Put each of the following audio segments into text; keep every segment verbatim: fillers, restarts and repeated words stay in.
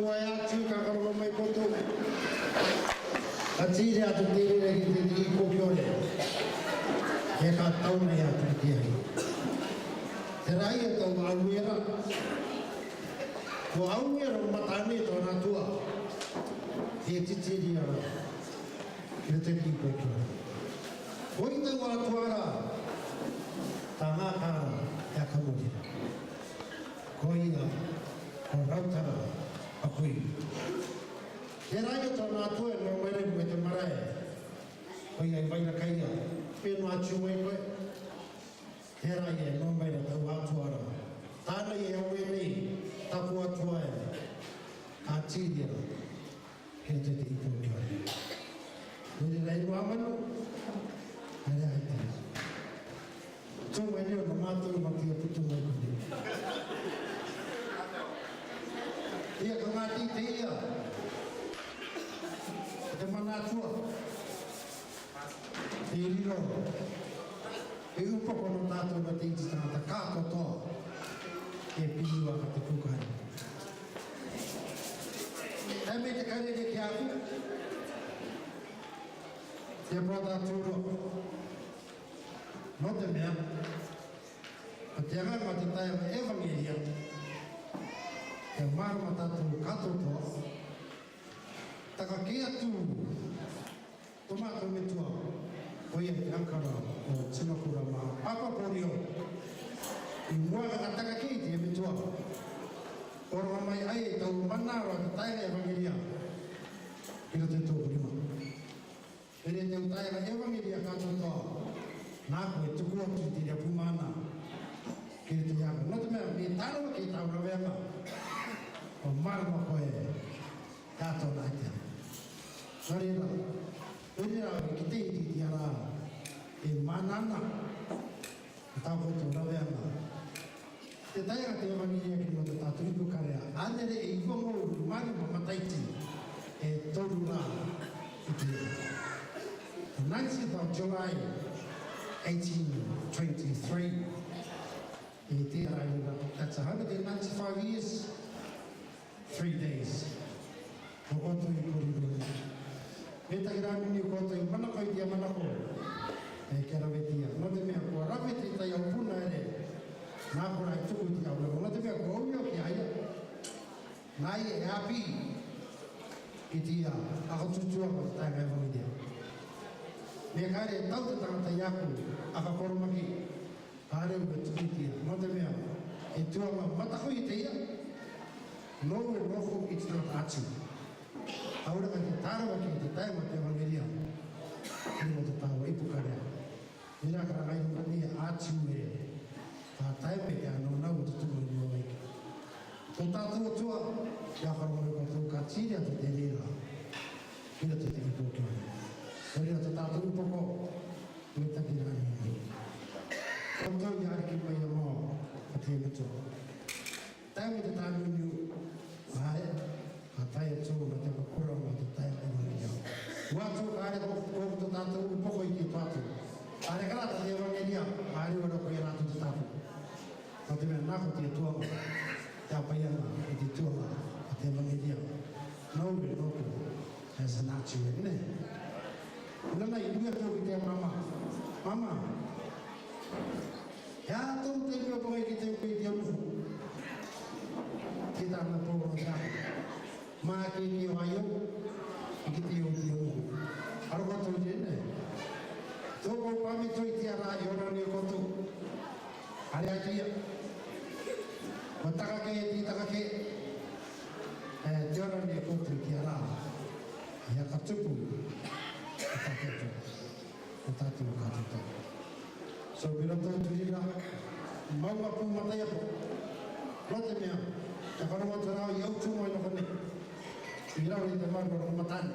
Atua e atu ka karaua mai koutou. Ka tiri atu te reira ki te tihi poki ore. E ka tau mai atu ki te ahi. Tera ia tau auera. Ko auera o mata nei tō na Atua. E titiri ara. Ki te tihi poki ore. Ko i tau Atua ra. Tanga kara. E ka mori ra. Ko ia, ko Rautara, a koe. Tera ia tō na Atua e nō mai ra i te marae. Ko ia i Vairakaia, e nō atu mai koe. Tera ia e nō mai ra tau Atua ra. Tāna ia e au e nei, taku Atua e. A tiri ra. He te te ipo ki ora. Nere rai mo amanu. Are ai te. Tō mai nei o na mātou ma te putu mai kone. Ia ka ngati te ia. Te mana Atua. E riro. E upo kono tātou ma te iti tangata katoa. E piriwa ka te kukari. E me te karere ki a aku. Te brother Turo. Nō te mea. Ko te anga ma te tae ma evangelia. Te maro ma tātou katoa. Taka ke atu. Tō mātou metua, ko ia te akara o Tinakura mā Papa Porio. I mua ka taka kei te metua. Ora mai ai tau mana roa te tae evangelia. Ki roto te tō rima. Pere te tae evangelia ka tō tō. Nā koe tuku atu te ria pumana. Ki roto te aka. Nō te mea, me taro ke tau raveanga. O marama koe. Ka tō nā te. Nō reira, nō reira, ki te iti te ara, e manana, e tau koutou raveanga. Te tae a te evangelia ki roto tātou ipu karea, anere e ipu ngō mari ma mataiti, e toru rā, i te nineteenth of July, eighteen twenty-three. E te ara i rā, that's a hundred and ninety-five years. Three days. Ko koutou i kori roi. Me taki rā mini koutou i manako i te manako. E kia rave tia. Nō te mea kua rave te tai au puna ere. Nā kora e tuku i te au rave. Nō te mea kua ui au ki aia. Nā ia e api. I te ia. Ako tutua ko te tae ngai wangi tia. Me kare tau te tangata i aku. Aka koromaki. Are ue tuku i te ia, nō te mea, e tuanga mataku i te ia, nō ue nōku i te tangata atu. Aura ka te tarawa ki te tae ma te evangelia, ki mo te tawa ipu karea. Ira ka rangai nō ni atu e, ka tae me te anō nau te tuku i nō wai. Tō tātou Atua, ia ka rongo ka tō ka tiri atu te reira, ki roto te ipu karea. Kore atu tātou upoko, Me taki rā ni. Ko tō i ariki mai a mō, ko te meto. Tae me te tānu niu, ae, a tae tō, me te kakura, me te tae me ni au. Ua tō ka are ko, ko tō tātou upoko i te tō atu. Are ka rata te evangelia, are ora ko i rā tō te tātou. Ko te mea nā ko te tuanga, te apaiana, i te tuanga, ko te evangelia. Nō me nōku, e sa nā tū e, nē. Ura nai, ura tō ki te mama. Mama. Hea tō te mea pō ki te pē te amuhu. Ki tā mea pō ro tā. Mā ke ki o aio. Ki te o te amuhu. Aro ko tō te nē. Tō ko pāme tō i te ara i ora nei ko tō. Are atu ia. Ko taka ke, ti taka ke. E, te ora nei ko tō i te ara. Ia ka tupu. Ka tupu. Ko tātou ka tupu. So, mira tō tū rira, maunga pū mataiapo. Nō te mea, te whanonga tō rāo i au tū mai nō konei. I rau i te maru o Rongomatāne.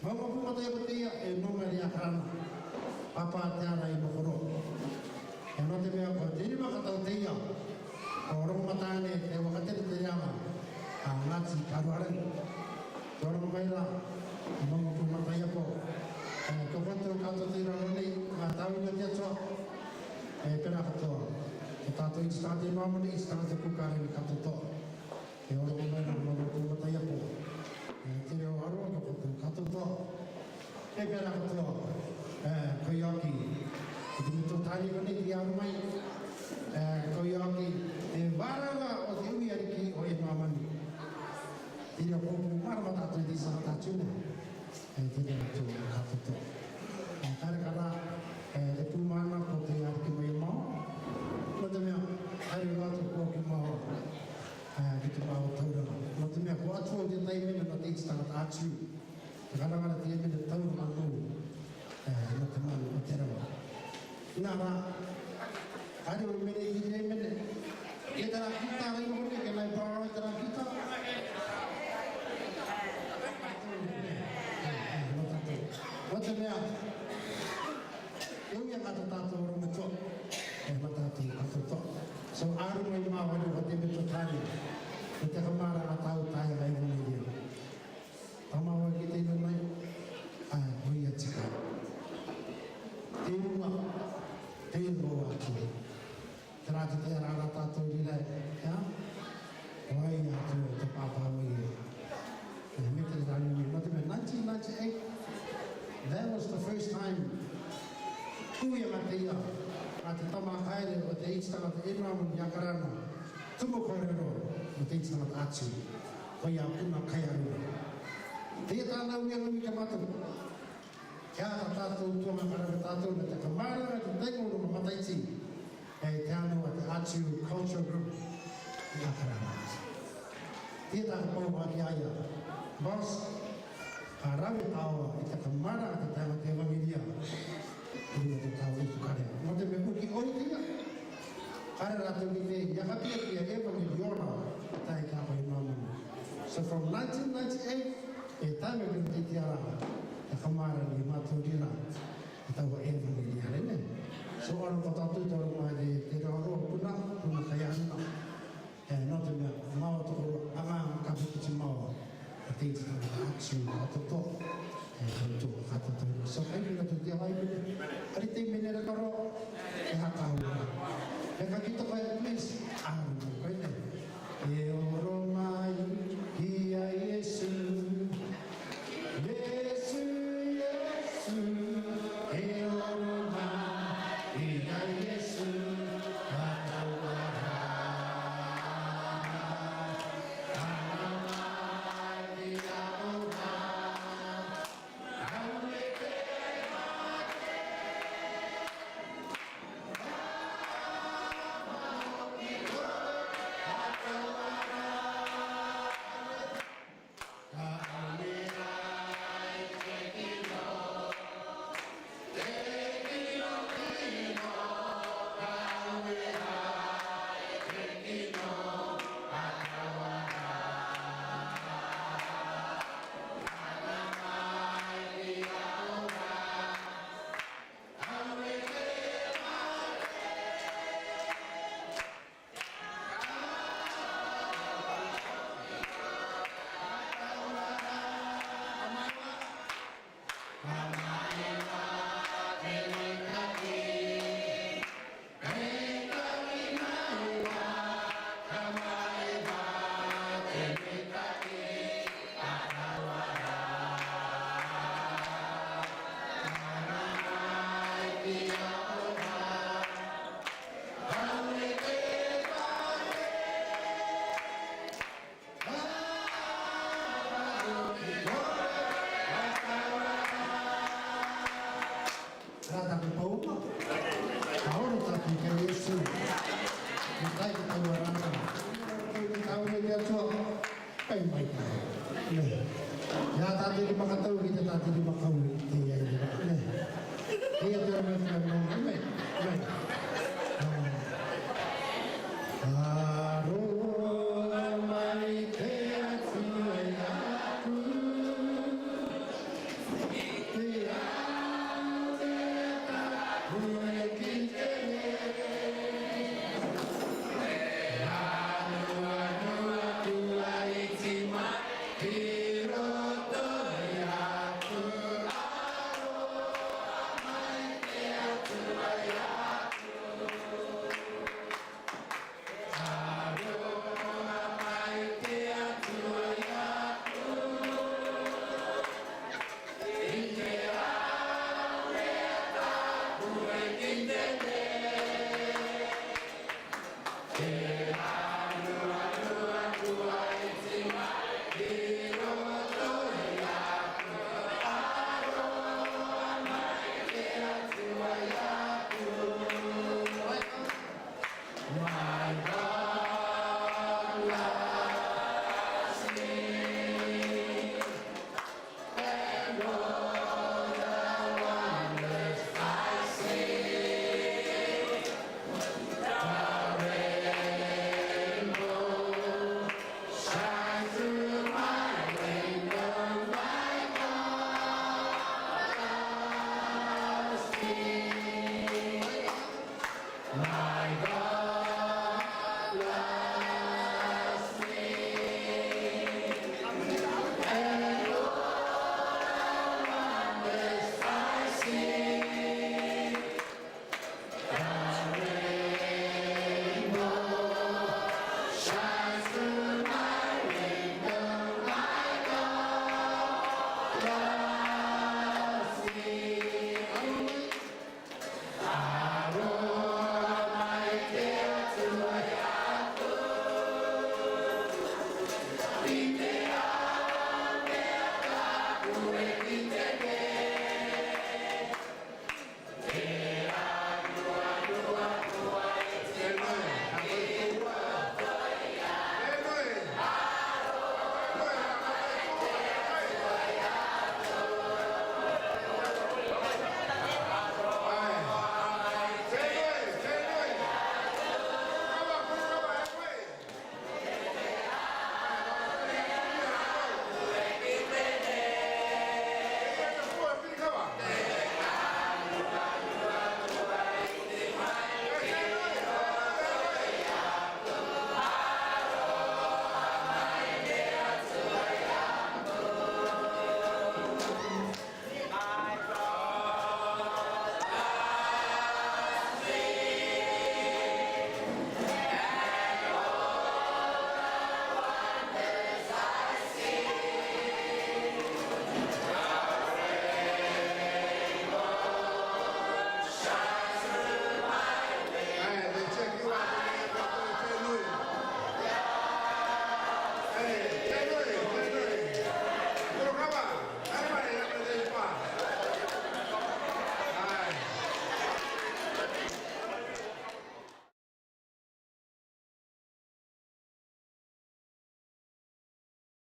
Maunga pū mataiapo te ia, e nō mai ria karana. Papa te ara i Mokoro. E nō te mea ko te rima ka tau te ia. Ko Rongomatāne te wakatere te reanga a Ngāti Karuarangi. Tō rongo mai rā, maunga pū mataiapo. E, ko koutou ka tō te raro nei, ka tāu na te Atua. E, pera katoa. Ko tātou i te tātou māmani, i te tātou kūkare ni ka tō tō. E ora ko mai na ko mata ia ko. E te reo aro ko ko katoa. E pera katoa. E ko ia ki. Ko te mito tani ko nei te aro mai. E ko ia ki. E vārava o te ui ariki o e māmani. Te reo ko ko mara mata to di sa ta tune. E te reo to katoa. E kare kara. E te pūmana ko te ariki mai mau. Ko te mea. Are vatu ko ki mau. Ki te mau tauranga. Nō te mea ko Atua te taimene nō te iti tangata atu. Te karanga te mene tauranga nō. Nō te manu o te rama. Nā rā, are o mene i te mene. E tara kita rai mo ke ke nai paro e tara kita. Nō tātou. Nō te mea. E ui a ka tātou ora me tō. E mā tātou ka tō tō. So, aru mai mā wani ko te me tō tāne. Ko te kamara a tau tāia rai mo ni rio. Tama wa ki te ino mai. A, ko ia tika. Te ua. Te ua wa ki. Tera te te ara ara tātou rira, ia? Wai atu te pāpā mai. E, me te rani mai, mō te mea nineteen ninety-eight, that was the first time. Tui a te ia, a te tama kaere, o te iti tangata e mā mo ni a karana. Tumu kōrero, o te iti tangata atu. Ko ia puna kai aruna. Te ia tāna ui a nui ka matu. Kia ta tātou tuanga kara ka tātou na te kamara na te taimo ro mataiti. E te ano a te Atu Culture Group. Ia kara na. Tia ta ka pau wa ki aia. Boss, ka rave taoa i te kamara a te taima te evangelia. Ina te tau i tu kare. Mo te me uki oi tia. Kare rātou ki te, ia ka pia pia evangelia ora. Tai ka pai mamanu. So from nineteen ninety-eight, e taime ko te tiara, e kamara ni mātou rira, e tau a evangelia rene. So ora ko tātou toro mai te te roro puna, puna kai ana. E nō te mea, mau tokoro, anga ka puku te mau, a te te tau a tsu, a toto. E tau to, a toto. So kai ni ka tu te vai ni. Ari te mene ra karo, e ha ka ura. E ka ki to kai, please. A, kai ne. E oro mai ki a Iesu. Iesu, Iesu, e oro mai ki a Iesu, ka tau ara. Ana mai ki a ora. Rata ko pau ma. Ka ora tātou ki a Iesu. Matai ki tau arana. Tau ni ki a tua. Kai mai ka. Ia tātou ki makatau ki te tātou ki makau.